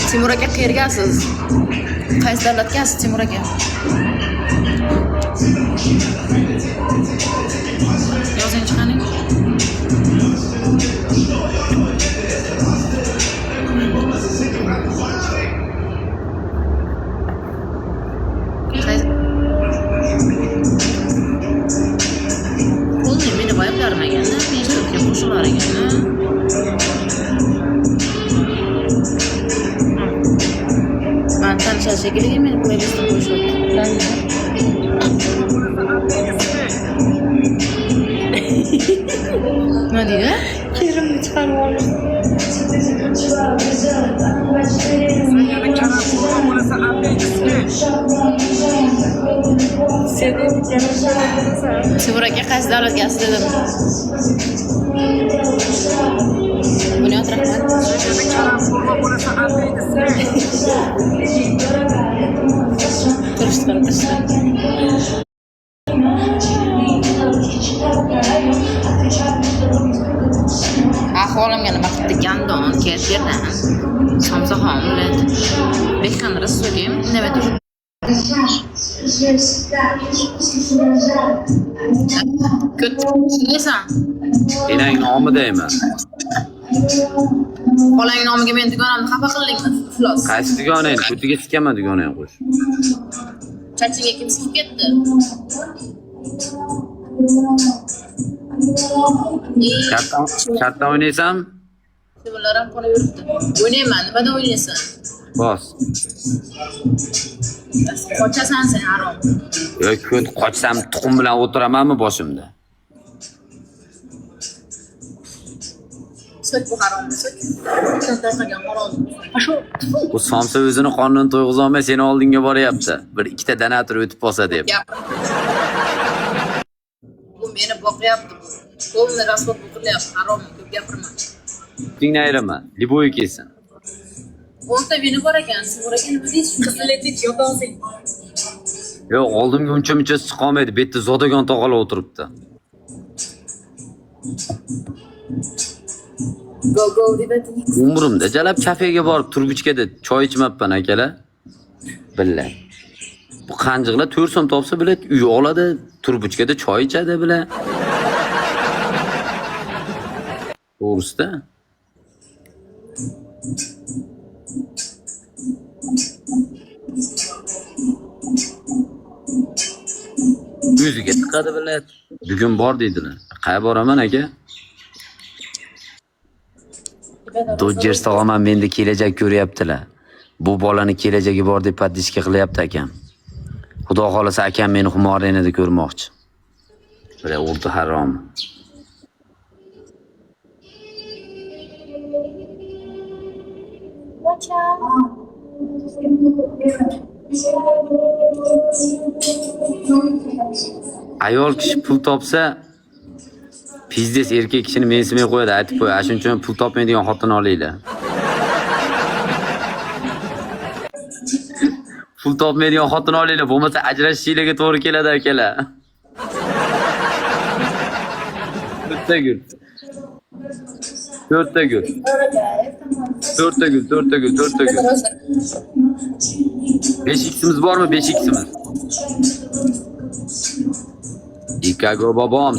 Timur aka, qayergasiz? Qaysi davlatgasiz, Timur aka? Yozing, chiqaning. Полный meni vayblarim ekanda, men eshitayotgan qo'shiqlar ekanda. Man tanishar shekilli, meni playlistim qo'yishyapti. Nima deydi? Kerimni chiqarib oldim. Seni Timur aka, qaysi davlatgasiz dedim. Bunyod, rahmat. Turishdi, qara, turishdi. Ahvolimga nima qildi, gandon, ket yerdan. Somsaxon, блядь. Bekxan Rasulим, indamay turib. Ko'tsan. Enang nomidaymi? Xolang nomiga men dugonamni xafa qildingmi? Iflos. Qaysi dugonang? Ko'tiga tikaman dugonang qo'sh. Chachingga kim sikib ketdi? Shartdan shartdan o'ynaysan? Bular ham qolib yuribdi. O'ynayman, nimada o'ynaysan? Bos. Qochasan sen, harom. Yo, ko't qochsam tuxum bilan o'tiramanmi boshimda? So'k bu haromni, so'k. Sen tarqagan xo'roz. Bu somsa o'zini qornini to'yg'izolmay seni oldinga boryapti. Bir ikkita donator o'tib qolsa deb. Gapir. Bu meni boqyapti bu. Полный расход bu qilyapti, harom, ko'p gapirma. Putingni ayiraman. Любой kelsin. 10 ta vini bor ekan, Timur aka, nima deysiz shunga? Qizil yotolsang. Yo'q, oldimga uncha munchasi chiqolmaydi. Bu yerda zodagon tog'alar o'tiribdi. Go go deb. Umrimda jalab kafega borib turbuchkada choy ichmabman, akalar. Billa. Bu qanjiqlar 4 so'm topsa, biladi, uy oladi, turbuchkada choy ichadi, bila. To'g'risida. O'ziga tiqadi, biladi. Bugun bor deydilar. Qayerga boraman, aka? Dodgers tog'aman menda kelajak ko'ryaptilar. Bu bolani kelajagi bor deb подписка qilyapti akam. Xudo xolasa, akam meni Humo Arenada ko'rmoqchi. Bira urdi harom. Ayol kishi pul topsa, пиздец, erkak kishini mensimay qo'yadi, aytib qo'y. Shuning uchun pul topmaydigan xotin olinglar. Pul topmaydigan xotin olinglar, bo'lmasa ajrashishinglarga to'g'ri keladi, akalar. To'rtta gul. To'rtta gul. To'rtta gul, to'rtta gul, to'rtta gul. 5 x'imiz bormi? 5 x'imiz. Ikago bobom.